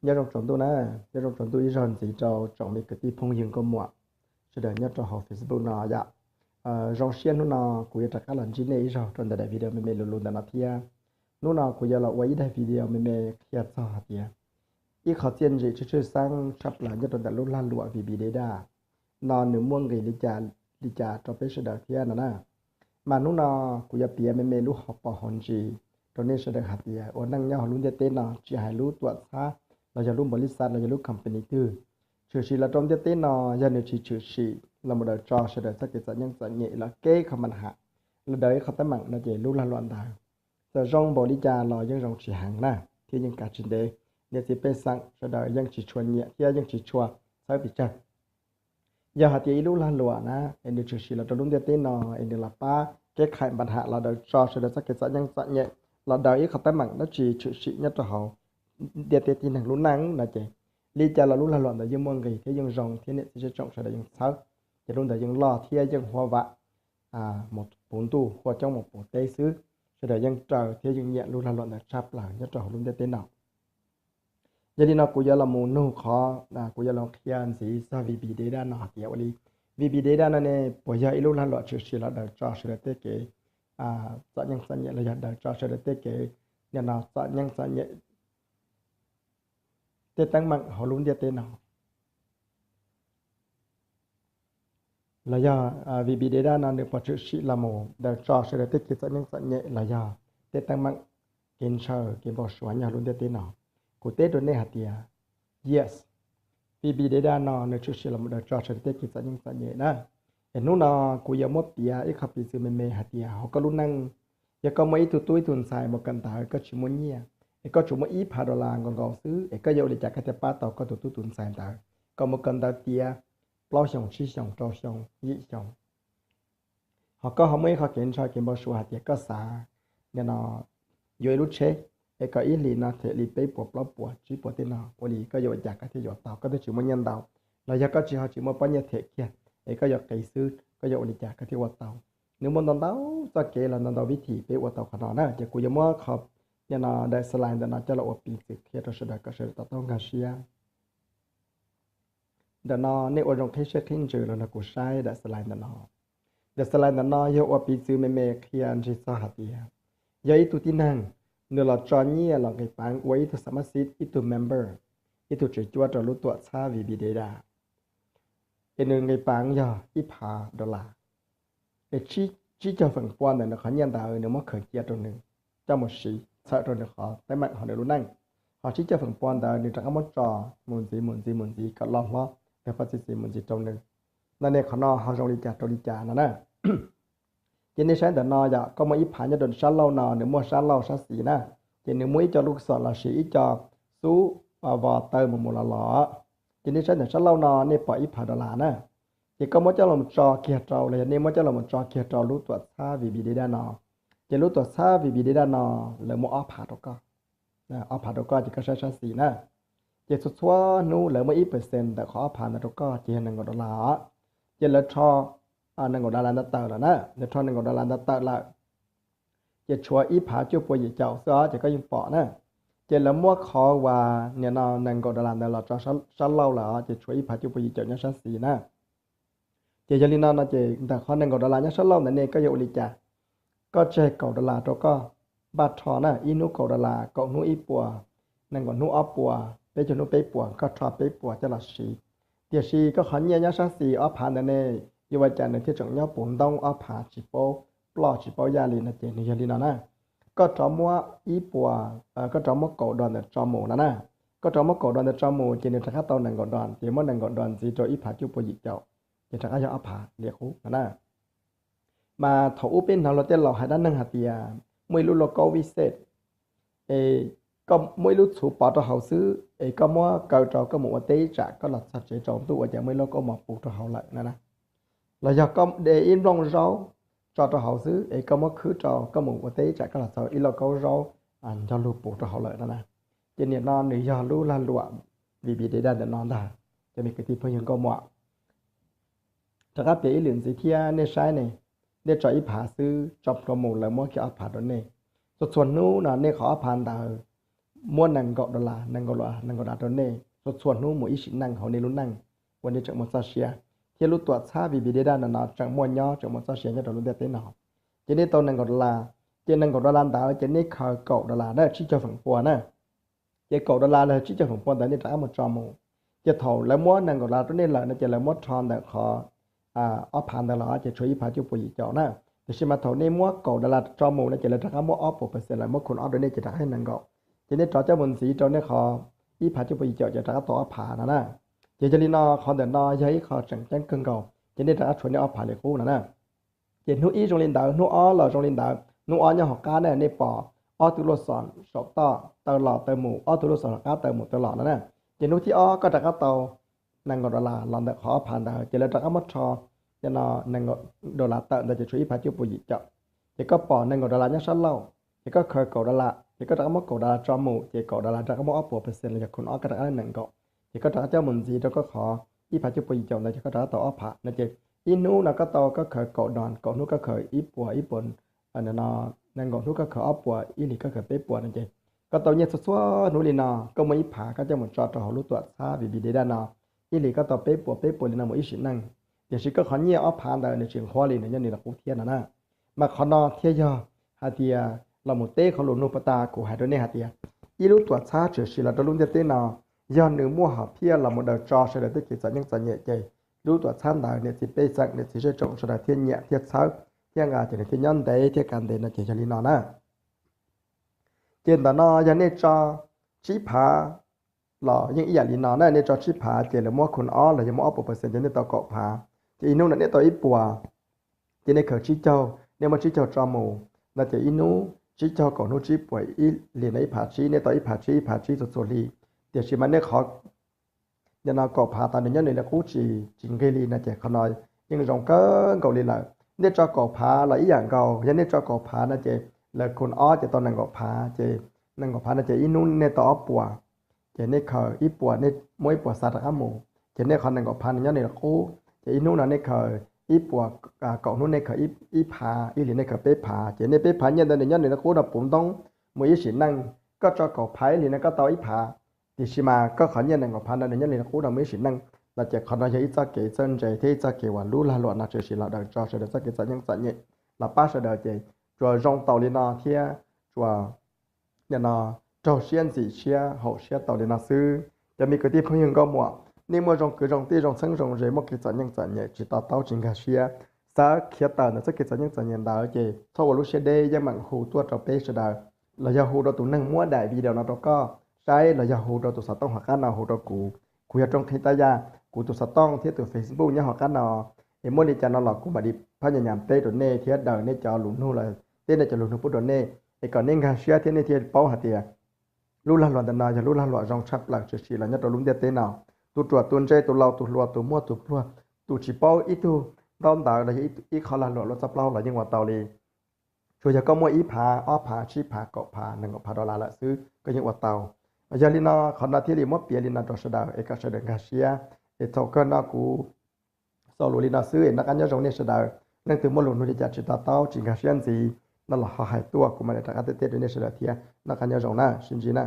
Nyob zoo tsaus ntuj na, nyob zoo tsaus ntuj ib zaug ntxiv rau tsoom me kwv tij phooj ywg nkauj muam sawv daws nyob rau hauv Facebook no yom. Zoo siab hnub no kuv yuav rov qab los ntsib nej ib zaug rau ntawm daim video me me luv luv ntawm no thiab. Hnub no kuv yuav los ua ib daim video me me qhia txog hais tias ib qho txiaj ntsim tshwj tshwj xeeb tshaj plaws nyob rau ntawm lub lag luam V B Data no nws muaj nqis li cas li cas rau peb sawv daws thiab no na. Mas hnub no kuv yuav piav me me lub hauv paus hauv ntsis rau nej sawv daws hais tias ua neej nyob hauv lub ntiaj teb no tsis hais lub tuam txhab los yog lub npaum li xav los yog lub company twg tshwm sim los rau ntiaj teb no, yog nws tsis tshwm sim los mus daws tso sawv daws txoj kev txom nyab txom nyem los kev kho mas ham los daws ib qho teeb meem no ces lub lag luam ntawd txawm zoo npaum li cas los yeej zoo tsis heev na, thiab yeej kav tsis ntev. Niam txiv pej xeem sawv daws yeej tsis tshua nyiam thiab yeej tsis tshua txhawb pes tsawg. Yog hais tias ib lub lag luam na es nws tshwm sim los rau lub ntiaj teb no es nws los pab kev kho mas ham los daws tso sawv daws txoj kev txom nyab txom nyem los daws ib qho teeb meem dab tsi tshwm sim nyob rau hauv ntiaj teb tib neeg lub neej no ces li cas los lub lag luam ntawd yeej muaj nqis thiab yeej zoo thiab niam txiv tsoom sawv daws yeej txhawb. Ces lub ntawd yeej loj thiab yeej huaj vam mus puv ntuj huaj coob mus puv teb xwb. Sawv daws yeej raws thiab yeej nyiam lub lag luam ntawd tshaj plaws nyob rau hauv lub ntiaj teb no. Yog li no kuv yuav los mus nug qhov, kuv yuav los qhia ntxiv txog V B Data no hais tias ua li V B Data no ne puas yog ib lub lag luam tshwm sim los daws tso sawv daws tej kev txom nyab txom nyem los yog daws tso sawv daws tej kev nim no txom nyab txom nyem tej teeb meem hauv lub ntiaj teb no los yog V B Data no nws puas tshwm sim los mus daws tso sawv daws tej kev txom nyab txom nyem los yog tej teeb meem kev ntshaw kev npau suav nyob hauv lub ntiaj teb no. Kuv teb rau nej hais tias yes, V B Data no nws tshwm sim los mus daws tso sawv daws tej kev txom nyab txom nyem na. Es hnub no kuv yuav muab piav ib qho piv txwv me me hais tias hauv koj lub neej, yog koj muaj ib tug tub ib tug ntxhais mus kawm ntawv koj tsis muaj nyiaj, es koj tsuas muaj ib phav dollar nkaus nkaus xwb es koj yuav ua li cas koj thiaj pab tau koj tus tub tus ntxhais ntawd kom mus kawm ntawv tiav plaub xyoos tsib xyoos rau xyoo yim xyoo? Ho koj ho muaj ib qho kev ntshaw kev npau suav hais tias koj xav nim no yuav ib lub tsheb es kom ib hlis no them li peb puas plaub puas tsib puas tej no, ua li koj yuav ua cas koj thiaj yuav tau, koj twb tsis muaj nyiaj ntau, los yog koj tsis ho tsis muaj pob nyiaj them kiag es koj yuav qiv xwb, koj yuav ua li cas koj thiaj ua tau? Nws muaj ntau ntau txoj kev los ntau ntau vib thim peb ua tau qhov no na. Ces kuv yuav muab qhov nim no daim slide ntawm no coj los ua piv txwv qhia rau sawv daws kom sawv daws to taub nkag siab. Ntawm no nej ua zoo qhib siab qhib ntsws los nrog kuv saib daim slide ntawm no. Daim slide ntawm no yog ua piv txwv me me qhia ntsig txog hais tias yog ib tug tib neeg nws los tso nyiaj los nqis peev ua ib tug sub-member, ib tug member, ib tug tswv cuab rau lub tuam txhab V B Data, es nws nqis peev yog ib phav dollar, es tsib caug feem pua ntawm nws qhov nyiaj ntawd nws muab khaws cia rau nws coj mus siv txhawm rau nws qhov teeb meem hauv nws lub neej, ho tsib caug feem pua ntawd nws rov qab muab tso mus ntxiv mus ntxiv mus ntxiv kom loj hlob tag pab txi txiv mus ntxiv rau nws. No ne qhov no ho zoo li cas rau li cas no na? Ces nej saib ntawm no yom, koj muaj ib phav nyob rau sab laug no, nws muaj sab laug sab xis na, ces nws muaj ib co lub xom los sis ib co xub vos taw mus mus los los. Ces nej saib ntawm sab laug no nej pom ib phav dollar na, ces koj muab coj los tso kiag rau los yog nej muab coj los tso kiag rau lub tuam txhab V B Data no, ces lub tuam txhab V B Data no lawv muab ob phav rau koj, ob phav rau koj ces koj saib sab xis na. Ces txhua txhua hnub lawv muab ib percent ntawm qhov ob phav ntawd rau koj ces yog nees nkaum dollar os. Ces lawv rho nees nkaum dollar ntawd tawm lawm na, lawv rho nees nkaum dollar ntawd tawm lawm, ces tshuav ib phav cuaj pua yim caum xwb os, ces koj yeej pom na. Ces lawv muab qhov uas nim no nees nkaum dollar ntawd los tso sab laug lawm os, ces tshuav ib phav cuaj pua yim caum nyob sab xis na. Ces yog li no no ces ntawm qhov nees nkaum dollar nyob sab laug ntawd ne koj yuav ua li cas? Koj tseg kaum dollar rau koj npaj rho na, ib hnub kaum dollar, kaum hnub ib puas, nees nkaum hnub ob puas, peb caug hnub peb puas, koj rho peb puas coj los siv. Tiam sis koj qhov nyiaj nyob sab xis ob phav ntawd ne, yuav ua cas nws thiaj tseem nyob puv ntoob ob phav tsis paub ploj tsis paub yaj li no? Ces nws yog li no na, koj rov muab ib puas, koj rov muab kaum dos ntawd tso mus no na, koj rov muab kaum dos ntawd tso mus ces nws rov qab tau nees nkaum dos, ces muab nees nkaum dos ntxiv rau ib phav cuaj pua yim caum, ces rov qab yog ob phav li qub no na. Mas thaum ub peb hnov luag tej laus hais dab neeg hais tias muaj ib lub lauj kaub vij xej, es koj muaj ib lub txhuv pov rau hauv xwb es koj muab kaw rau koj mus ua teb ib tsam koj los txog tsev tsaus ntuj ua cas muaj ib lauj kaub mov puv rau hauv lawm no na. Los yog koj de ib nplooj zaub tso rau hauv xwb es koj muab khwb rau koj mus ua teb ib tsam koj los txog ib lauj kaub zaub nco lug puv rau hauv lawm no na. Ces nim no nws yog lub lag luam V B Data ntawm no ntag, cov me kwv tij phooj ywg nkauj muam. Rov qab piav ib lwm ntxiv thiab nej saib ne, nej tso ib phav xwb tso plhuav mus lawv muab kiag ob phav rau nej. Txhua txhua hnub no nej qhov ob phav ntawd muab nees nkaum dollar, nees nkaum dollar, nees nkaum dollar rau nej txhua txhua hnub mus ib sim neej hauv nej lub neej uas nej tseem muaj txoj sia, thiab lub tuam txhab V B Data no no tseem muaj nyob tseem muaj txoj sia nyob rau lub ntiaj teb no. Ces nej tau nees nkaum dollar, ces nees nkaum dollar ntawd ces nej khaws kaum dollar na, tsib caug feem pua na. Ces kaum dollar los tsib caug feem pua ntawd nej rov qab mus tso mus. Ces thaum lawv muab nees nkaum dollar rau nej lawm no ces lawv muab rho ntawm qhov ob phav ntawd los ces tshuav ib phav cuaj puas yim caum na. Tiam sis mas thaum nej muab kaum dollar tso mus no ces lawv rov qab muab ob puas percent, lawv muab khum ob rau nej ces rov qab yog nees nkaum. Ces nej rov coj mus ntxiv rau nej qhov ib phav cuaj puas yim caum ces rov qab tau ob phav no na. Ces yog li no qhov ntawm no yog ib qho tseem ceeb kawg nkaus, ces nej rov qab tshuav nej ob phav li qub no na. Ces hnub ib zoo li ntawd, hnub ob los zoo li ntawd, hnub ob nyob hauv qab na nej pom ob tug lub xom saum toj taw los taw mus, ob tug lub xom hauv qab taw mus taw los no na. Ces hnub thib ob koj rov qab tau nees nkaum dollar los ntawm qhov ob phav ntawd ces lawv rov qab muab rho, ces no nees nkaum dollar tawm ntawd ces tshuav ib phav cuaj puas yim caum. Ces koj pom nees nkaum dollar nyob sab laug, ces koj khaws kaum dollar ces koj rov qab muab kaum dollar tso mus ces kaum dollar rov qab muab ob puas percent los yog khum ob koj rov qab nees nkaum. Ces koj rov qab coj mus ntxiv rau koj qhov ib phav cuaj puas yim caum ntawd ces koj rov qab tau ob phav no ces ib hnub no koj tau koj khaws kaum dollar, kaum hnub koj khaws ib puas, ib puas, nees nkaum hnub koj khaws ob puas, ib hlis koj khaws peb puas no ces koj tau nyiaj txhua txhua hnub li no, koj muaj ib phav koj coj mus tso rau hauv lub tuam txhab V B Data no, ib hlis koj tau peb puas peb puas li no mus ib sim neej. Tiam sis koj qhov nyiaj ob phav ntawd nws tsis nqhuab li, nws nyob nws li qub thiab no na. Mas qhov no thiaj yog hais tias los mus teb qhov lus nug pas tas kuv hais rau nej hais tias ib lub tuam txhab tshwm sim los rau lub ntiaj teb no, yog nws muaj hom phiaj los mus daws tso sawv daws txoj kev txom nyem txom nyem ces lub tuam txhab ntawd niam txiv pej xeem niam txiv zej tsoom sawv daws thiaj nyiam thiaj txhawb thiaj nqa ces nws thiaj nyob ntev thiaj kav ntev no ces yog li no na. Ces ntawm no yog nej tso tsib phav los yeej ib yam li no na, nej tso tsib phav ces lawv muab khum ob los yog muab ob puas percent ces nej tau kaum phav. Ces ib hnub no nej tau ib puas, ces nej khaws tsib caug, nej muab tsib caug tso mus no ces ib hnub tsib caug kaum hnub tsib puas, ib hlis no ib phav tsib, nej tau ib phav tsib ib phav tsib txhua txhua hli. Tiam sis mas nej qhov no kaum phav tas nws nyob nws li qub tsis tsis nqig li no ces qhov no yeej zoo kawg nkaus li lawm. Nej tso kaum phav los ib yam nkaus, yog nej tso kaum phav no ces lawv khum ob ces tau nees nkaum phav, ces nees nkaum phav no ces ib hnub nej tau ob puas, ces nej khaws ib puas, nej muab ib puas xa rov qab mus, ces nej qhov nees nkaum phav nws nyob nws li qub. Ces ib hnub no nej khaws ib puas, kaum hnub nej khaws ib phav, ib hlis nej khaws peb phav, ces nej peb phav nyiaj ntawd nws nyob nws li qub no puv ntoob mus ib sim neej. Koj tso kaum phav ib hlis no koj tau ib phav, tiam sis mas koj qhov nyiaj nees nkaum phav no nws nyob nws li qub no mus ib sim neej. No ces qhov no yog ib txoj kev txawj ntse thiab ib txoj kev uas lub lag luam no tshwm sim los daws tso sawv daws txoj kev txom nyem txom nyem, los pab sawv daws ces tsuas zoo tau li no thiab tsuas no raug siab ntxim siab haum siab tau li no xwb. Cov me kwv tij phooj ywg nkauj muam, nej muaj zoo kwv zoo tij zoo txheeb zoo ze, muaj kev txom nyem txom nyem tsis to taub tsis nkag siab, xav khiav tawm ntawm txoj kev txom nyem txom nyem ntawd ces txhob ua lub siab deb, yeej meem hu tuaj rau peb sawv daws, los yog hu rau tus neeg muab daim video no rau koj saib, los yog hu rau tus xov tooj hauv qab no hu rau kuv. Kuv yog Rooj Qhib Tab Yaj, kuv tus xov tooj thiab tus Facebook nyob hauv qab no. Es muaj li cas no los kuv mam li phab nyas nyas teb rau nej thiab daws nej cov lus nug los teb nej cov lus nug pub rau nej, es kom nej nkag siab thiab nej thiaj paub hais tias lub lag luam ntawm no yog lub lag luam zoo tshaj plaws tshwm sim los nyob rau lub ntiaj teb no. Tus ruam tus ntse tus laus tus hluas tus muaj tus pluag tus tsis paub ib tug ntaub ntawv los yog ib qho lag luam lub txoj plaub los yeej ua tau li. Tsuas yog koj muaj ib phav ob phav tsib phav kaum phav nees nkaum phav dollar lawm xwb koj yeej ua tau. Yog li no qhov no thiaj li muab piav li no rau sawv daws es kom sawv daws nkag siab. Es thaum kawg no kuv xaus lus li no xwb es noj qab nyob zoo nej sawv daws. Leej twg muaj lus nug li cas tsis to taub tsis nkag siab ntxiv no los ho hais tuaj kuv mam li rov qab teb teb rau nej sawv daws thiab. Noj qab nyob zoo na, sib ntsib na.